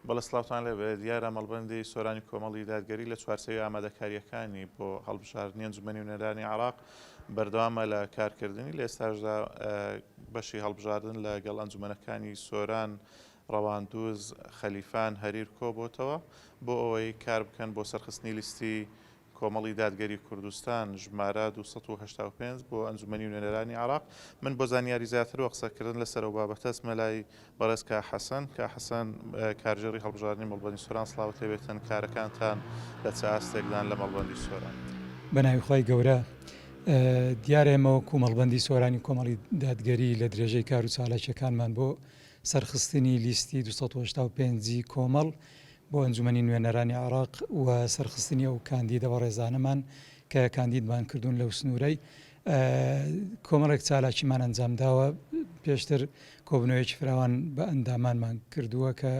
بەڵێ سڵاوتان لێبێ، دیارە مەڵبەندی سۆرانی کۆمەڵی دادگەری لە چوارچێوەی ئامادەکارییەکانی بۆ هەڵبژاردنی ئەنجومەنی نوێنەرانی عێراق بەردەوامە لە کارکردنی، لە ئێستاشدا بەشی هەڵبژاردن لە گەڵ ئەنجومەنەکانی سۆران، ڕەواندوز، خەلیفان، هەریر کۆبۆتەوە بۆ ئەوەی کار بکەن بۆ سەرخستنی لیستی کۆمەڵی دادگەری کوردستان ژمارە 285 بۆ ئەنجومەنی نوێنەرانی عێراق. من بۆ زانیاری زیاتر و قسەکردن لەسەر ئەو بابەتە ئەچمە لای بەڕێز کا حەسەن. کا حەسەن کارگێڕی هەڵبژاردنی مەڵبەندی سۆران سڵاوت لێبێتن کارەکانتان لە چ ئاستێکدان لە مەڵبەندی سۆران؟ بەناوی خوای گەورە دیارە ئێمە وەکو مەڵبەندی سۆرانی کۆمەڵی دادگەری لە درێژەی کار و چالاکیەکانمان بۆ سەرخستنی لیستی 285 ی کۆمەڵ بۆ ئەنجومەنی نوێنەرانی عێراق و سەرخستنی ئەو کاندیدە بەڕێزانەمان کە کاندیدمان کردوون لەو سنوورەی کۆمەڵێک چالاکیمان ئەنجامداوە پێشتر کۆبنەوەیەکی فراوان بە ئەندامانمان کردووە کە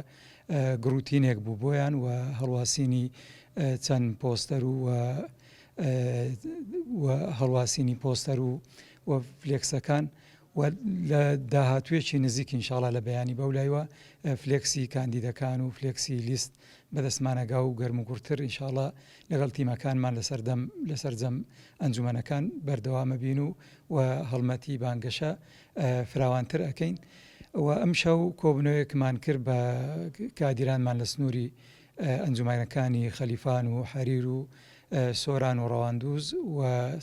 گڕوتینێک بوو بۆیان و هەڵواسینی چەند پۆستەر و و هەڵواسینی پۆستەر و و فلێکسەکان و لە داهاتوویەکی نزیک ان شاءاللە لە بەیانی بەو لایوە فلێکسی کاندیدەکان و فلێکسی لیست بەدەستمان ئەگا و گەرموگوڕتر ان شاءاللە لەگەڵ تیمەکانمان لەسەردەم لەسەرجەم ئەنجومەنەکان بەردەوامە بین و و هەڵمەتی بانگەشە فراوانتر ئەکەین و ئەمشەو کۆبنەوەیەکمان کرد بە کادیرانمان لە سنووری ئەنجومەنەکانی خەلیفان و حەریر و سۆران و ڕەواندوز و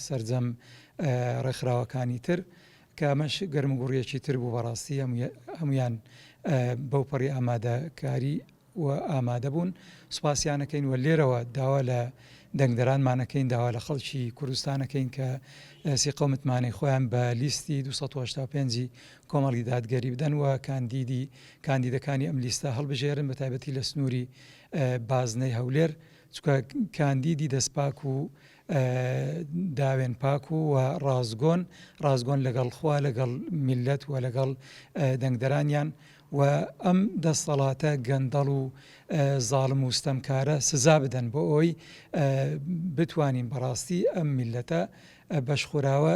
سەرجەم ڕێکخراوەکانی تر کە ئەمەش گەرموگوڕیەکی تر بوو بەڕاستی هەموویان بەوپەڕی ئامادەکاری و ئامادە بوون سوپاسیان ئەکەین و لێرەوە داوا لە دەنگدەرانمان ئەکەین داوا لە خەڵکی کوردستان ئەکەین کە سیقە و متمانەی خۆیان بە لیستی 285 ی کۆمەڵی دادگەری بدەن و کاندیدی کاندیدەکانی ئەم لیستە هەڵبژێرن بە تایبەتی لە سنووری بازنەی هەولێر چونکە کاندیدی دەستپاک و داوێن پاک و و ڕاستگۆن، ڕاستگۆن لەگەڵ خوا لەگەڵ میللەت و لەگەڵ دەنگدەرانیان و ئەم دەستەڵاتە گەندەڵ و زاڵم و ستەمکارە سزا بدەن بۆ ئەوەی بتوانین بەڕاستی ئەم میللەتە بەشخوراوە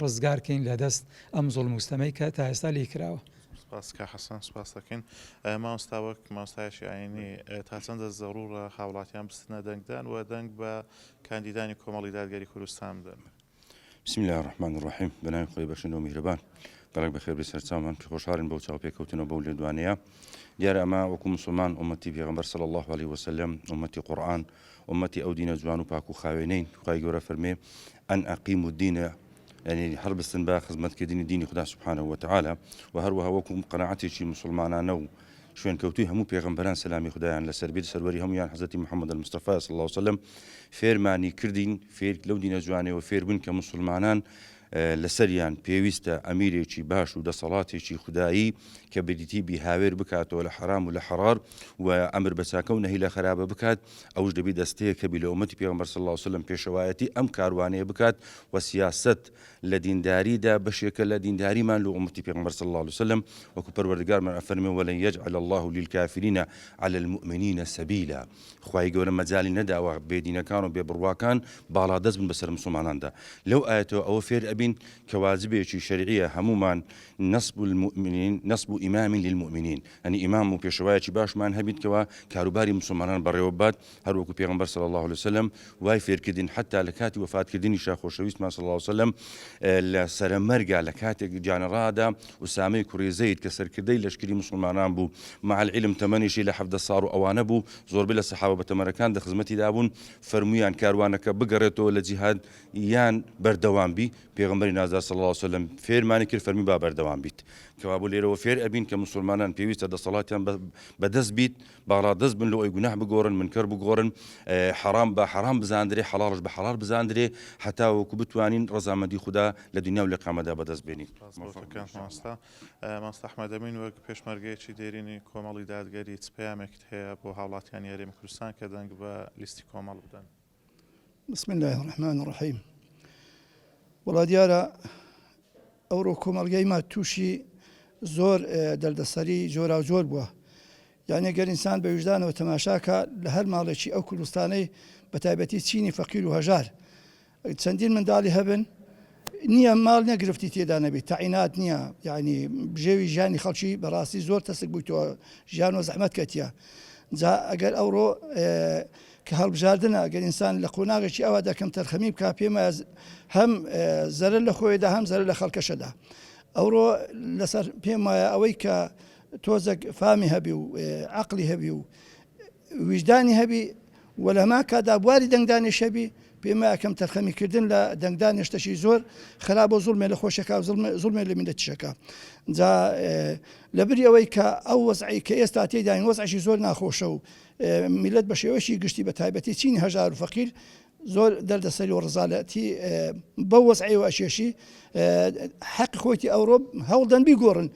ڕزگار کەین لە دەست ئەم زوڵم و ستەمەی کە تا ئێستا لێی کراوە. سپاس کاک حەسەن سپاس دەکەین مامۆستا وەک مامۆستایەکی ئاینی تا چەندە زەڕوڕە هاوڵاتیان بچنە دەنگدان و دەنگ بە کاندیدانی کۆمەڵی دادگەری کوردستان بدەن؟ بسم اللە الرحمن الرحیم بەناوی خۆی بەخشندە و میهرەبان گەڵێک بەخێر بێ سەرچاومان پێ خۆشحاڵین بەو چاوپێکەوتنەوە بەو لێدوانەیە دیارە ئەمە وەکو مسلمان ئومەتی پێغەمبەر صلی الله علیه وسلم ئومەتی قورئان ئومەتی ئەو دینە جوان و پاک و خاوێنەین خوای گەورە فەرمێ ان اقیموا الدین یعنی هەڵبستن بە خزمەتکردنی دینی خودا سبحانه وتعالی و هەروەها وەکو قەناعەتێکی موسڵمانانە و شوێنکەوتووی هەموو پێغەمبەران سەلامی خودایان لەسەر بێت سەروەری هەموویان حەزرەتی محمد المصطفی صلی اللە علیه وسلم فێرمانی کردین فێر لەو دینە جوانەوە فێربوون کە موسڵمانان لەسەریان پێویستە ئەمیرێکی باش و دەسەڵاتێکی خودایی کە بریتی بی هاوێر بکاتەوە لە حەرام و لە حەڕار و ئەمر بە چاکە و نەهی لە خەرابە بکات ئەوش دەبی دەستەیەک هەبی لە ئومەتی پێغەمبەر صلی اللە علیە وسلم پێشەوایەتی ئەم کاروانەیە بکات و سیاسەت لە دینداریدا بەشێکە لە دینداریمان لە ئومەتی پێغەمبەر صلی اللە علیە وسلم وەکو پەروەردگارمان ئەفەرمێ ولن یجعل اللە للکافرین علی المؤمنین سبیلا خوای گەورە مەجالی نەداوە بێدینەکان و بێبڕواکان باڵادەست بن بەسەر مسوڵماناندا لەو ئایەتەوە ئەوە فێر ئەبین کە واجبێکی شەرعیە هەموومان نصب المؤمنین نصب امام للمؤمنین یانی ئیمام و پێشەوایەکی باشمان هەبیت کەوا کاروباری موسڵمانان بەڕێوە ببات هەروەکو پێغەمبەر صلی اللە علیە وسلم وای فێرکردین حەتا لە کاتی وەفاتکردنیشا خۆشەویستمان صلی اللە علیە وسلم لە سەرەمەرگا لە کاتێک گیانەڕادا ئوسامەی کوڕی زەید کە سەرکردەی لەشکری موسڵمانان بوو مع العلم تەمەنیشی لە 17 ساڵ و ئەوانە بوو زۆربەی لە سەحابە بەتەمەنەکان دە خزمەتیدا بوون فەرموویان کاروانەکە بگەڕێتەوە لە جیهاد یان بەردەوام بی پێغەمبەری نازدار صلی اللە علیە وسلم فێرمانی کرد فەرمی با بەردەوام بیت کەوابوو لێرەوە فێر ئەبین کە موسڵمانان پێویستە دەسەڵاتیان بەدەست بیت باڵادەست بن لۆ ئەوی گوناح بگۆڕن منکەر بگۆڕن حەرام بە حەرام بزاندرێ حەڵاڵش بە حەڵاڵ بزاندرێ هەتاوەکو بتوانین ڕەزامەندی خودا لە دنیا و لە قیامەتدا بەدەست بێنین. سپاس بۆ تۆ مامۆستا. مامۆستا ئەحمەد ئەمین وەک پێشمەرگەیەکی دێرینی کۆمەڵی دادگەری چ پەیامێکت هەیە بۆ هاوڵاتیانی هەرێمی کوردستان کە دەنگ بە لیستی کۆمەڵ بدەن؟ بسم اللە الرحمن الرحیم وەڵا دیارە ئەوڕۆ کۆمەڵگەی ما تووشی زۆر دەردەسەری جۆراوجۆر بووە یعنی گەر ئینسان بە ویژدانەوە تەماشاکە لە هەر ماڵێکی ئەو کوردستانەی بە تایبەتی چینی فەقیر و هەژار چەندین منداڵی هەبن. نییە ماڵ نیە گرفتی تێدا نەبی تەعینات نییە یعنی بژێوی ژیانی خەڵکی بەڕاستی زۆر تەسک بوویتەوە ژیان و زەحمەت کەتیە جا ئەگەر ئەوڕۆ کە هەڵبژاردنە ئەگەر ئینسان لە قۆناغێکی ئەودا کەم تەرخەمی بکا پێمە هەم زەرەر لە خۆیدا هەم زەرەر لە خەڵکەشەدا ئەوڕۆ لەسەر پێم وایە ئەوەی کە تۆزێک فامی هەبی و عەقڵی هەبی و ویژدانی هەبی و لە هەمان کاتدا بواری دەنگدانیش هەبی، پێم وایە کەم تەرخەمی کردن لە دەنگدان شتەکی زۆر خراپە و زوڵمێ لە خۆشەکا و زوڵمێ لە میللەتیشەکا. جا لە بری ئەوەی کە ئەو وەزعەی کە ئێستا تێیداین وەزعێکی زۆر ناخۆشە و میللەت بە شێوەیەکی گشتی بە تایبەتی چینی هەژار و فەقیر زۆر دەردەسەری و ڕزالەتی بەو وەزعەیەوە ئەکێشی حەقی خۆیتی ئەوڕۆ هەوڵدەن بیگۆڕن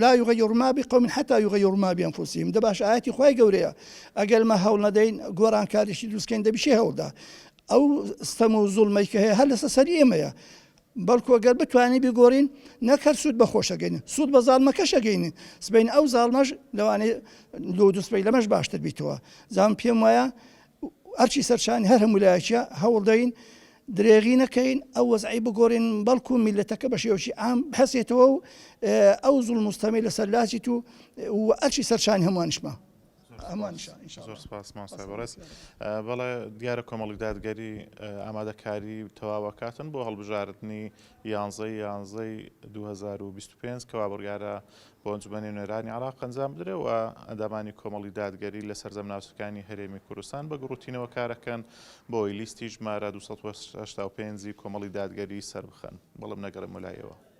لا یغیر ما بقوم حتى یغیروا ما بانفسهم دە باش ئاەتی خوای گەورەیە ئەگەر مە هەوڵ نەدەین گۆڕانکاریشی دروستکەین دەبی چێ هەوڵدا ئەو ستەم و زوڵمەی کە هەیە هەر لەسەر سەری ئێمەیە بەڵکو ئەگەر بتوانین بیگۆڕین نەک هەر سوود بە خۆش ئەگەینین سوود بە زاڵمەکەش ئەگەینین سبەین ئەو زاڵمەش لەوانەیە لۆ دوسبەی لەمەش باشتر بیتەوە جا من پێم وایە ئەرکی سەرشانی هەر هەموو لایەکیە هەوڵدەین درێغی نەکەین ئەو وەزعی بگۆڕین بەڵکو میلەتەکە بە شێوەکی عام بحەسێتەوە و ئەو زوڵم و ستەمەی لەسەر لاچیت و و ئەرکی سەرشانی هەمووانیشمە زۆر سپاس مامۆستای بەڕێز بەڵێ دیارە کۆمەڵی دادگەری ئامادەکاری تەواوەکاتن بۆ هەڵبژاردنی یانزەی یانزەی 2025 کەوا بڕیارە بۆ ئەنجومەنی نوێنەرانی عێراق ئەنجام بدرێ و ئەندامانی کۆمەڵی دادگەری لە سەرجەم ناوچەکانی هەرێمی کوردستان بە گڕوتینەوە کارەکەن بۆی لیستی ژمارە 285 کۆمەڵی دادگەری سەربخەن. بەڵێم نەگەڕێمەوە لای ئێوە.